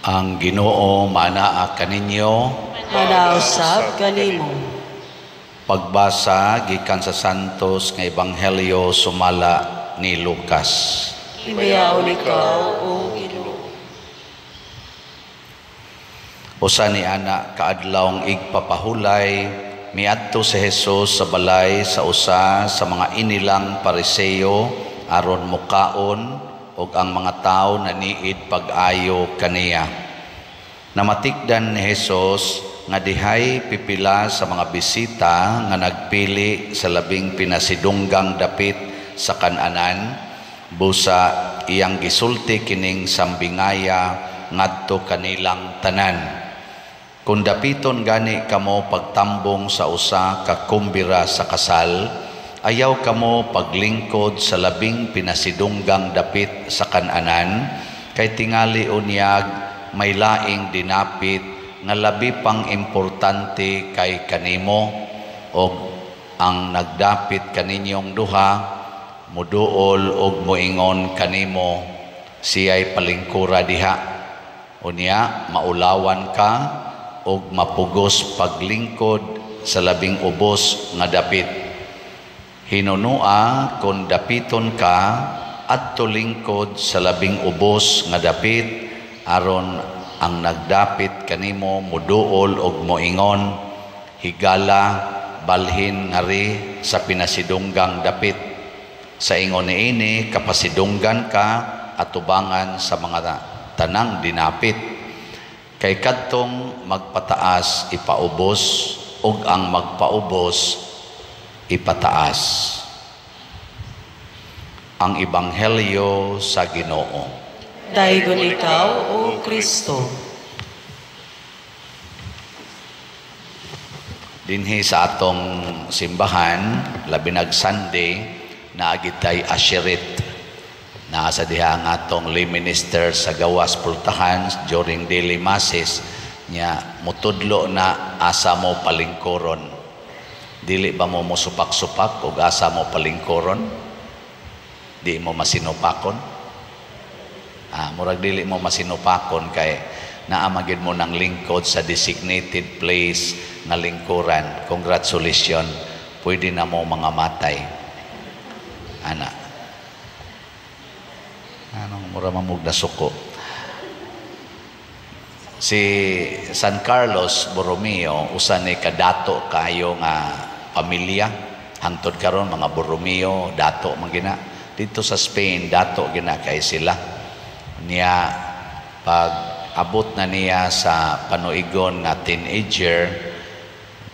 Ang Ginoo manaa kaninyo. Manaa usab kanimo. Pagbasa gikan sa Santos nga Ebanghelyo sumala ni Lucas. Himayaon ikaw, O Ginoo. Usa ni ana kaadlawng igpapahulay, miadto si Jesus sa balay sa usa sa mga inilang Pariseo aron mukaon, ug ang mga tawo naniid pag-ayo kaniya. Namatikdan ni Jesus nga dihay pipila sa mga bisita nga nagpili sa labing pinasidunggang dapit sa kananan, busa iyang gisulti kining sambingaya ngadto kanilang tanan. Kung dapiton gani kamo pagtambong sa usa ka kumbira sa kasal, ayaw kamo paglingkod sa labing pinasidunggang dapit sa kananan, kay tingali unyag may laing dinapit nga labi pang importante kay kanimo, og ang nagdapit kaninyong duha muduol og moingon kanimo, siya'y palingkura diha. Unya maulawan ka og mapugos paglingkod sa labing ubos nga dapit. Hinunua kung dapiton ka adto lingkod sa labing ubos nga dapit, aron ang nagdapit kanimo muduol og moingon, higala, balhin ngari sa pinasidunggang dapit. Sa ingon niini kapasidunggan ka atubangan sa mga tanang dinapit. Kay kadtong magpataas ipaubos, ug ang magpaubos ipataas. Ang Ebanghelyo sa Ginoo. Daygon ikaw, O Kristo. Dinhi sa atong simbahan, labi nag Sunday, naagitay asherit. Naa sa diha ang atong lay minister sa gawas pultahan during daily masses nya mutudlo na asa mo palingkuron. Dili ba mo mosupak-supak og asa mo palingkuron? Di mo masinupakon? Murag dili mo masinupakon kay naa magid mo nang lingkod sa designated place nga lingkuran. Congratulations, pwede na mo mga matay. Ana. Anong mura mamug na suko? Si San Carlos Borromeo, usa ni kadato kayo nga pamilya. Hangtod karon mga Borromeo, dato man gina. Dito sa Spain, dato gina kay sila. Niya pag abot na niya sa panuigon nga teenager,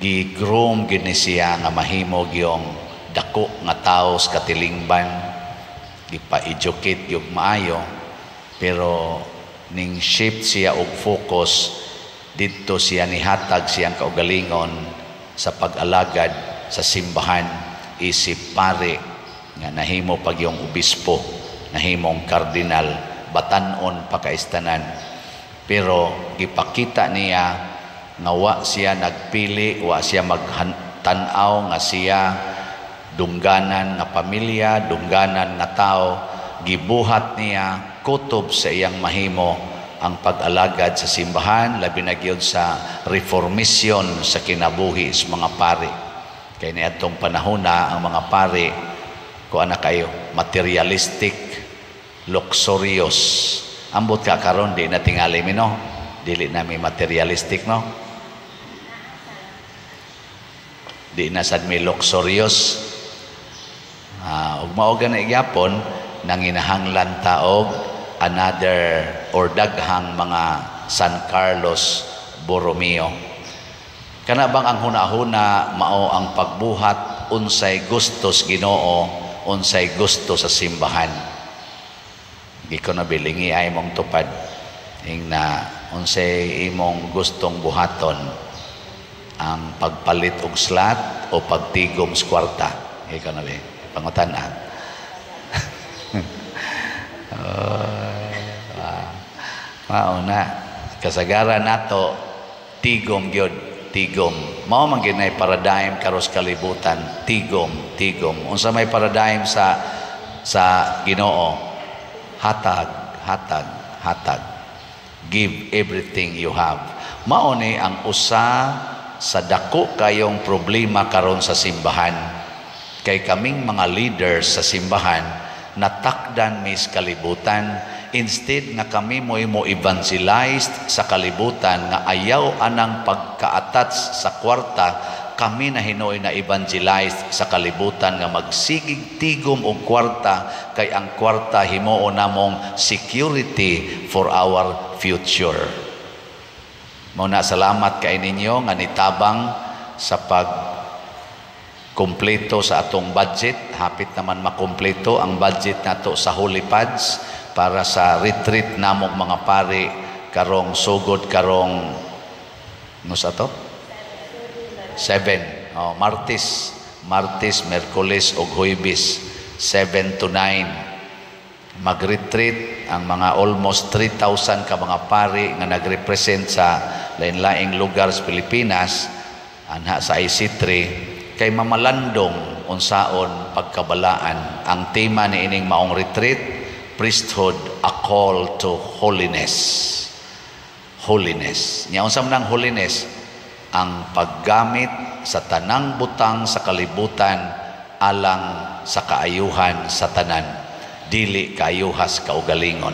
gi-groom gid ni siya nga mahimo gyong dako nga tawo sa katilingban, gipa-educate gyud maayo, pero ning shift siya og focus didto siya nihatag siyang kaugalingon sa pag-alagad sa simbahan isip pare nga nahimo pag yung obispo, nahimong kardinal, batan-on pakaistanan. Pero gipakita niya nga wa siya nagpili, wa siya magtan-aw nga siya dungganan nga pamilya, dungganan nga tao. Gibuhat niya kutob sa iyang mahimo ang pag-alagad sa simbahan, labi na gyud sa reformisyon sa kinabuhi sa mga pari. Kay niadtong panahon na ang mga pari, kuan na kayo, materialistic, luxurious. Ambot ka karon di na tingali mi, no? Dili na mi materialistic, no? Di na sad mi luxurious. Ug mao gani gyapon nanginahanglan ta og another or daghang mga San Carlos Borromeo. Kana bang ang hunahuna mao ang pagbuhat unsay gustos Ginoo, unsay gusto sa simbahan. Di ko na bilingi ay mong tupad ing na unsay imong gustong buhaton, ang pagpalit og slot o pagtigom sa kwarta. Ikaw na bi pangutan na. Mao na kasagaran nato tigom gyud, tigom. Mao man gyud nay paradigm karos kalibutan, tigom, tigom. Unsa may paradigm sa Ginoo? Hatag, hatag, hatag. Give everything you have. Mao ni ang usa sa dako kayong problema karon sa simbahan. Kay kaming mga leaders sa simbahan, natakdan mis kalibutan. Instead nga kami mo'y mo evangelized sa kalibutan nga ayaw anang pagka-attach sa kwarta, kami na hinuoy na evangelize sa kalibutan nga magsigig tigom og kwarta, kay ang kwarta himuon namong security for our future. Mao na, salamat kay ninyo nga nitabang sa pag kumpleto sa atong budget. Hapit naman makumpleto ang budget nato sa Holy Pads para sa retreat namong mga pari karong sugod karong unsa to? 7. Oh, Martes, Martes, Merkules ug Huwebes, 7 to 9. Mag-retreat ang mga almost 3,000 ka mga pari nga nagrepresent sa lain-laing lugar sa Pilipinas anha sa IC3, kay mamalandong unsaon pagkabalaan. Ang tema ni ining maong retreat, "Priesthood, a Call to Holiness." Holiness. Nya unsa man ang holiness? Ang paggamit sa tanang butang sa kalibutan alang sa kaayuhan sa tanan, dili kaayuhas kaugalingon.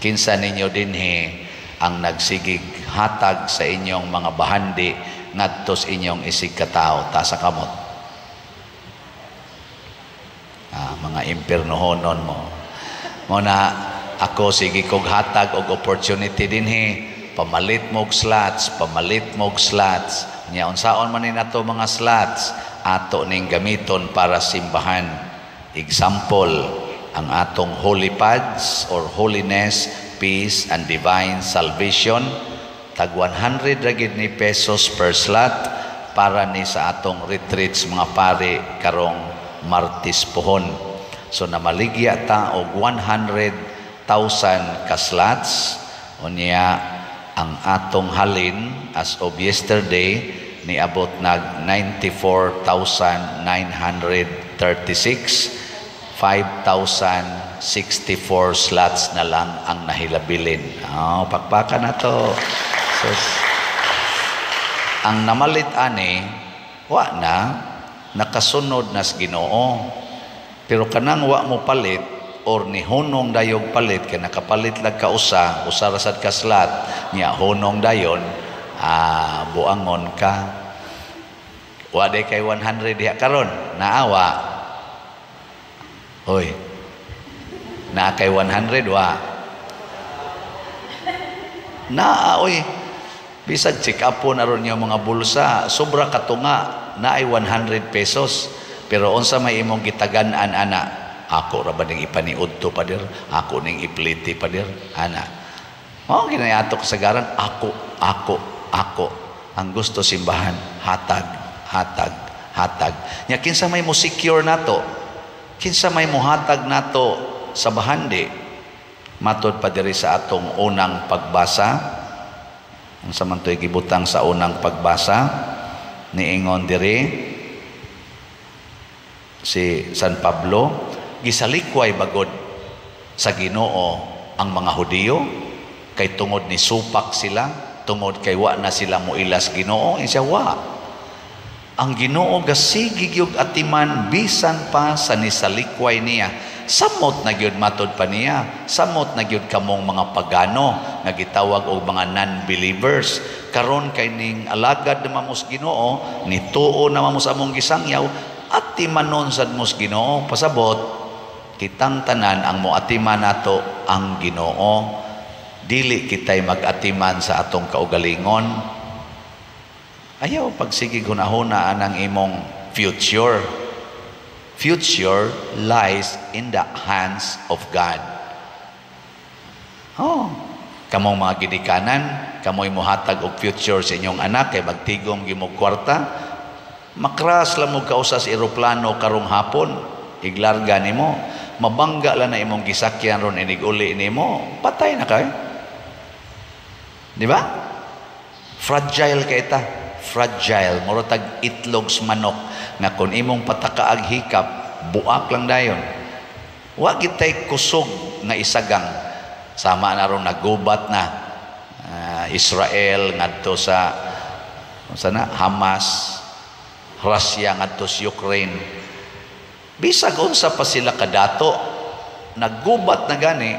Kinsa ninyo dinhi ang nagsigig hatag sa inyong mga bahandi ngadto sa inyong isig katao? Taas kamot. Ah, mga impernohonon mo. Mao na ako sige kog hatag og opportunity dinhi, pamalit mo og slots, pamalit mo og slots. Nya unsaon man ni nato mga slots? Ato ning gamiton para simbahan. Example, ang atong Holy Pads or Holiness, Peace and Divine Salvation, tag 100 ra gid ni pesos per slot para ni sa atong retreats mga pari karong Martes pohon. So namaligya ta og 100,000 ka slots. Unya ang atong halin as of yesterday niabot nag 94,936. 5,064 slots na lang ang nahilabilin. Oh, pakpakan na to. Sus. Ang namalit ani, wa na, nakasunod na sa Ginoo. Pero kanang wa mo palit or ni hunong dayog palit, kay nakapalit lag ka usa, usa ra sad ka slot, nya hunong dayon, ah, buangon ka. Wa day kay 100 diha karon, naawa. Hoy. Naa kay 100 wa? Naa oy. Bisag check up po na ron yung mga bulsa, sobra katunga, naay 100 pesos. Pero unsa may imong gitagan-an ana? Ako ra ba ning ipaniudto, pader? Ako ning ipliti, pader? Ana. Mao ginayato kasagaran, ako, ako, ako. Ang gusto simbahan, hatag, hatag, hatag. Nya kinsa may mo secure nato? Kinsa may muhatag nato sa bahandi? Matod pa diri sa atong unang pagbasa. Unsa man to'y gibutang sa unang pagbasa? Niingon diri si San Pablo, gisalikway bagod sa Ginoo ang mga Hudiyo kay tungod ni supak sila, tungod kay wa na sila moilas Ginoo. Siya wa. Ang Ginoo gasigi gyud atiman bisan pa sa nisalikway niya. Samot na gyud, matod pa niya, samot na gyud kamong mga pagano nga gitawag og mga non-believers. Karon kay ning alagad na mamos Ginoo, nituo na mamos among gisangyaw, atimanon sad mos Ginoo. Pasabot, kitang tanan ang moatiman nato ang Ginoo. Dili kitay mag-atiman sa atong kaugalingon. Ayaw pagsigig hunahuna anang imong future. Future lies in the hands of God. Oh, kamong mga gidikanan, kamoy mohatag og future sa inyong anak kay magtigom gimog kwarta, makras lang mo kausa sa eroplano karong hapon, iglarga nimo, mabangga lang na imong gisakyan ron inig uli nimo, patay na kay. Di ba? Fragile kay ta. Fragile, mura tag itlog sa manok nga kung imong patakaag hikap, buak lang dayon. Wa gitay kusog nga isagang. Sama na ron nagubat na. Israel ngadto sa sana Hamas, Russia ngadto sa Ukraine. Bisag unsa pa sila kadato, naggubat na gani,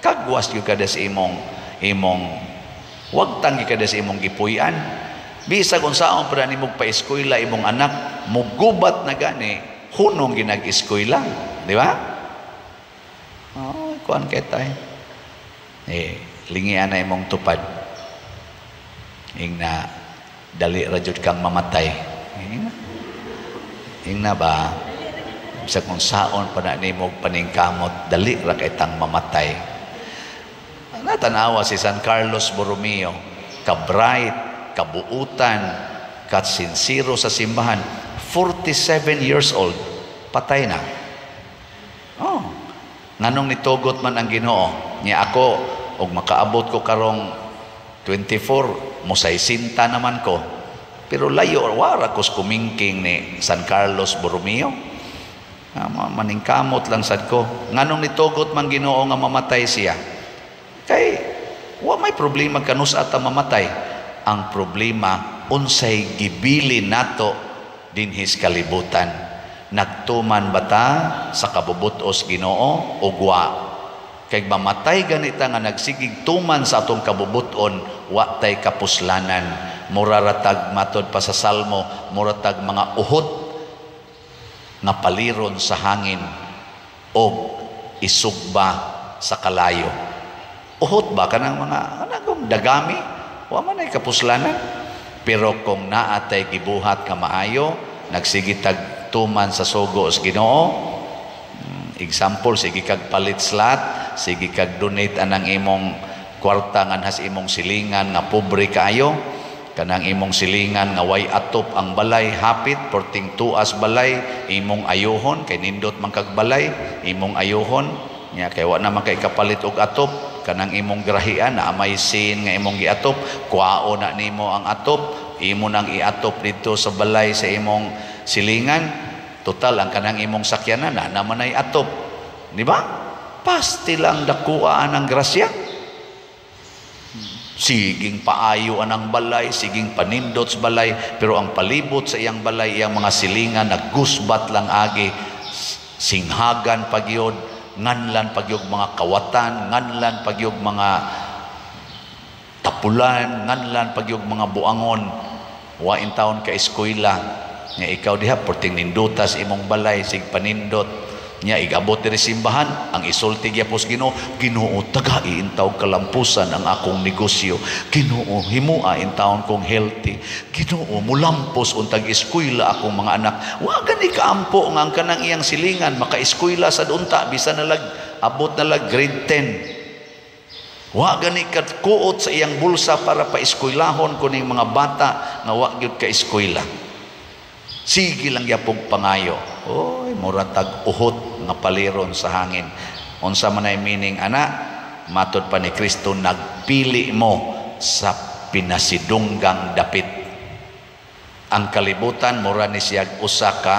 kagwas gyud kada sa imong imong wagtang gyud kada sa imong gipuy-an. Bisag unsaon pa nimo pa-eskwela imong anak, mugubat na gani, hunong ginag-eskwela, di ba? Oh, kuan kay tay. Eh, lingian na imong tupad. Ingna dali ra jud kang mamatay. Ingna. Ingna ba? Sa kung saon pa na nimo paningkamot, dali ra kay tang mamatay. Natanawa si San Carlos Borromeo, ka-bright, kabuutan, kat-sincero sa simbahan, 47 years old, patay na. Oh, nganong nitugot man ang Ginoo? Nya ako, og makaabot ko karong 24, mosaysinta naman ko. Pero layo, wara ko kumingking ni San Carlos Borromeo. Ah, maningkamot lang sad ko. Nganong nitugot man Ginoo nga mamatay siya? Kay wa may problema kanus ata mamatay. Ang problema, unsay gibili nato dinhis kalibutan. Nagtuman ba ta sa kabubutos Ginoo o wa? Kay mamatay ganita nga nagsigig tuman sa atong kabubuton, wa tay kapuslanan. Mura ratag, matod pa sa Salmo, mura tag mga uhot nga paliron sa hangin o isugba sa kalayo. Uhot ba kanang mga kanang dagami? Wa man ay kapuslanan. Pero kung naa tay gibuhat nga maayo, nagsige tag tuman sa sugo sa Ginoo, example, sige kag palit slot, sige kag donate anang imong kwarta nganhas imong silingan nga pobre kaayo, kanang imong silingan nga way atop ang balay, hapit porting tuas balay, imong ayuhon kay nindot man kag balay, imong ayuhon nya kay wa na man kay kapalit og atop. Kanang imong grahian na may sin nga imong giatop, kuao na nimo ang atop, imo nang iatop didto sa balay sa imong silingan. Total ang kanang imong sakyanan na naman ay atop, di ba? Pasti lang dakuaan ang grasya. Siging paayo anang balay, siging panindot sa balay, pero ang palibot sa iyang balay, iyang mga silingan, naggusbat lang agi, singhagan pagyod, nganlan pagyog mga kawatan, nganlan pagyog mga tapulan, nganlan pagyog mga buangon. Wa in taon ka eskwela nya ikaw diha porting nindutas imong balay, sig panindot nya igabot diri simbahan, ang isulti gyapos Ginoo, "Ginoo, tagai intaw kalampusan ang akong negosyo. Ginoo, himua intawon kong healthy. Ginoo, mulampos untag eskwela akong mga anak." Wa gani kaampo nga ang kanang iyang silingan makaeskwela sad unta, bisan nalag abot na lag grade 10. Wa gani kuot sa iyang bulsa para paeskwelahon kuning mga bata nga wa gyud ka eskwela. Sige lang gyapong pangayo. Oy, mura tag uhot nga paliron sa hangin. Unsa man ay meaning ana? Matod pa ni Kristo, nagpili mo sa pinasidunggang dapit. Ang kalibutan mura ni siyag usa ka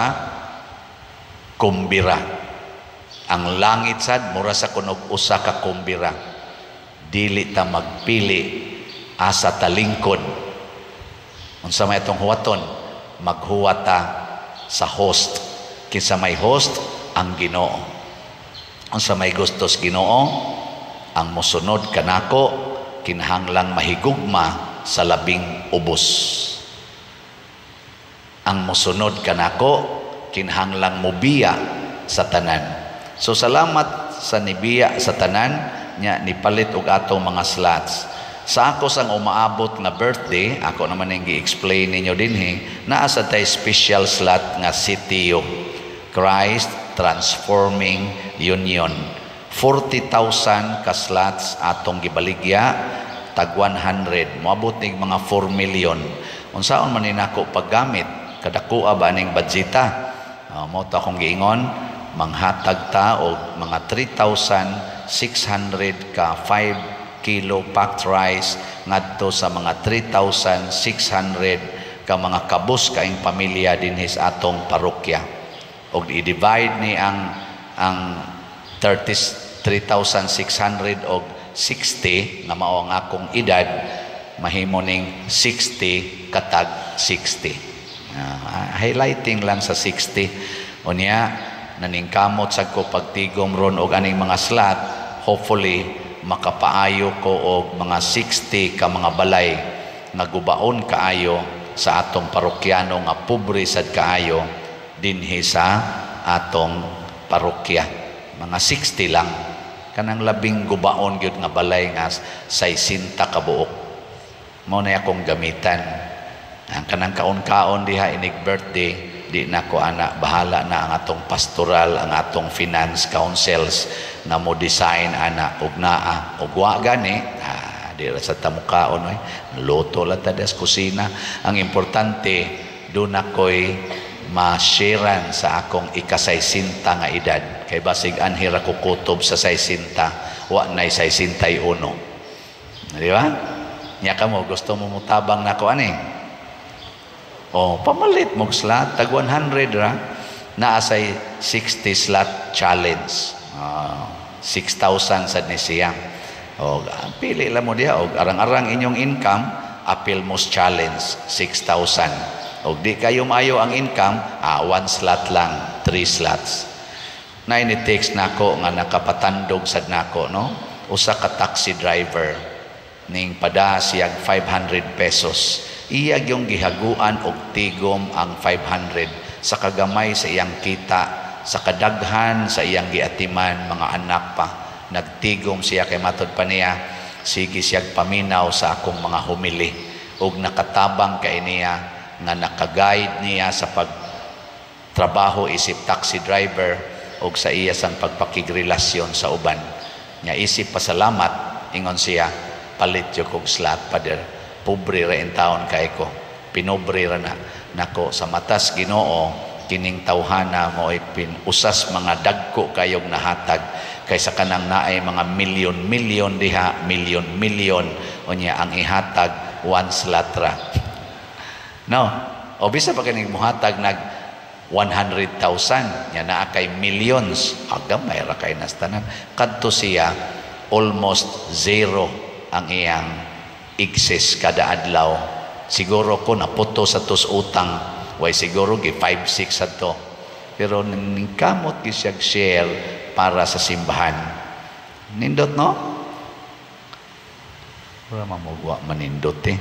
kumbira. Ang langit sad mura sa kunog usa ka kumbira. Dili ta magpili asa talingkod. Unsa may atong huwaton? Maghuwat ta sa host. Kinsa may host? Ang Ginoo. Unsa may gustos Ginoo? Ang mosunod kanako kinahanglang mahigugma sa labing ubos. Ang mosunod kanako kinahanglang mobiya sa tanan. So salamat sa nibiya sa tanan nya nipalit og atong mga slots. Sa ako sang umaabot nga birthday, ako naman ang gi-explain ninyo dinhi, naa sa tay special slot nga CTU, Christ Transforming Union. 40,000 ka slots atong gibaligya, tag 100, moabot nig mga 4 million. Unsaon man ni nako paggamit, kadakoa ba ning budgeta? Mao to akong giingon, manghatag ta og mga 3,600 ka 5 kilo packed rice ngadto sa mga 3,600 ka mga kabus kaing pamilya dinhi sa atong parokya. Og i-divide ni ang 3,600 og 60 nga mao ang akong edad, Mahimo ning 60 katag 60. Highlighting lang sa 60. Unya naningkamot sad ko pagtigom ron og aning mga slot. Hopefully makapaayo ko og mga 60 ka mga balay nga gubaon kaayo sa atong parokyano nga pobre sad kaayo dinhi sa atong parokya. Mga 60 lang, kanang labing gubaon gyud nga balay nga 60 ka buok, mao na akong gamitan. Ang kanang kaon-kaon diha inig birthday, di na ko ana. Bahala na ang atong pastoral, ang atong finance councils nga mo design ana og naa og wa gani, di ra sa tamukaon oy, luto lang ta sa kusina. Ang importante, doon ako'y ma-sharean sa akong ikasaysinta nga edad, kay basig anhi ra ko kutob sa 60, wa nay 61, di ba? Nya kamo, gusto mo mutabang nako ani? Oh, pamalit mo slot tag 100 ra. Naa say 60 slot challenge. 6,000 sad ni siya. O pili lang mo diha og arang-arang inyong income, apil mo challenge 6,000. Og di kayo maayo ang income, one slot lang, three slots. Na ini text nako nga nakapatandog sad nako, no? Usa ka taxi driver ning pada siyag 500 pesos. Iya yung gihaguan og tigom ang 500 sa kagamay sa iyang kita, sa kadaghan sa iyang giatiman mga anak pa. Nagtigom siya kay matod pa niya, sige siyag paminaw sa akong mga homily ug nakatabang kay niya nga nakaguide niya sa pagtrabaho isip taxi driver ug sa iya sang pagpakigrelasyon sa uban. Nya isip pasalamat, ingon siya, "Palit yo kog slot, Father. Pobre ra in taon kay ko. Pinobre ra na nako." Sa matas Ginoo, kining tawhana mo ay pin usas mga dagko kayog nahatag kaysa kanang naay mga milyon-milyon diha, milyon-milyon, unya ang ihatag one slot ra, no? O bisa pa kining muhatag nag 100,000, nya naa kay millions, agamay ra kay nastanan. Kadto siya, almost zero ang iyang excess kada adlaw. Siguro ko naputo sa tos utang, way siguro gi 5 6 adto, pero ningkamot gi siya share para sa simbahan. Nindot, no? Ora mamugwa manindot eh.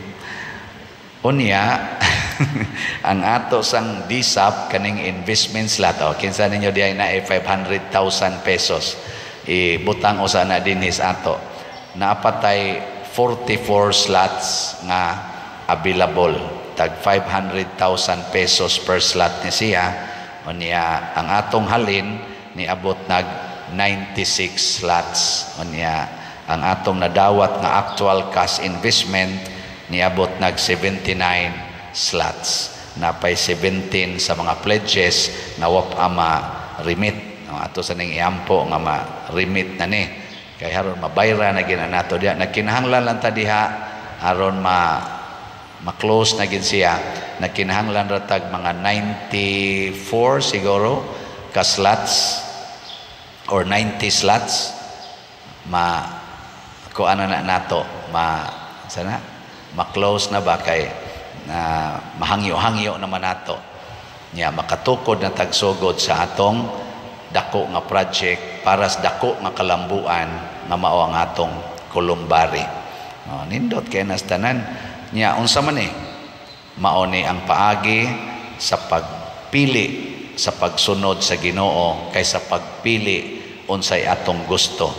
Unya ang ato sang DSAP, kaning investment slot, oh, kinsa ninyo diay na 500,000 pesos, ibutang usa na dinhi sa ato. Naapatay 44 slots nga available, tag 500,000 pesos per slot ni siya. Unya ang atong halin niabot nag 96 slots. Unya ang atong nadawat nga actual cash investment niabot nag 79 slots. Napay 17 sa mga pledges nga wa pa ma-remit, no? Ato sa ning iampo nga ma-remit na ni kay aron mabayra na gina nato diha. Nagkinahanglan lang ta diha aron ma ma-close na gid siya. Nagkinahanglan ra tag mga 94 siguro ka slots or 90 slots, ma kuan na nato, ma sana ma-close na ba, kay na mahangyo-hangyo naman nato nya, makatukod na tagsugod sa atong dako nga project para sa dako nga kalambuan nga mao ang atong columbary. Oh, nindot kay nas tanan. Nya unsa man eh, mao ni ang paagi sa pagpili sa pagsunod sa Ginoo kaysa pagpili unsay atong gusto.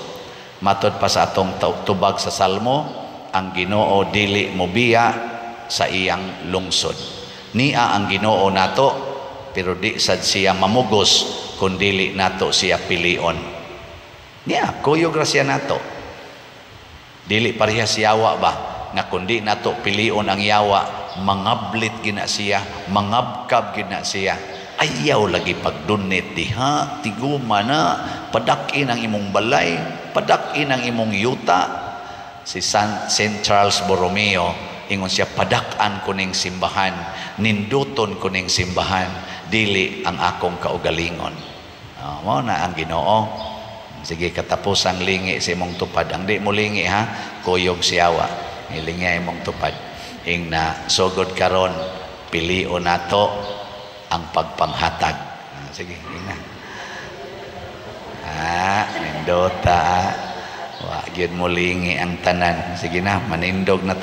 Matod pa sa atong tubag sa Salmo, ang Ginoo dili mobiya sa iyang lungsod. Nia ang Ginoo nato, pero di sad siya mamugos kung dili nato siya pilion. Niya, kuyog ra siya nato. Dili pareha siyawa ba nga kundi nato pilion ang yawa, mangablit gina siya, mangabkab gina siya. Ayaw lagi pagdunit diha, tiguma na, padak-in ang imong balay, padak-in ang imong yuta. Si St. Charles Borromeo, ingon siya, "Padak-an ko ning simbahan, ninduton ko ning simbahan, dili ang akong kaugalingon." Oh, mao na ang Ginoo. Sige, katapos ang lingi sa imong tupad. Ang di mo lingi ha, kuyog siyawa. Hilinga imong tupad. Ingna, sugod karon, pilion nato ang pagpanghatag. Ah, sige, ingna. Ah, nindota. Ah. Wa gyud mo lingi ang tanan. Sige na, manindog na.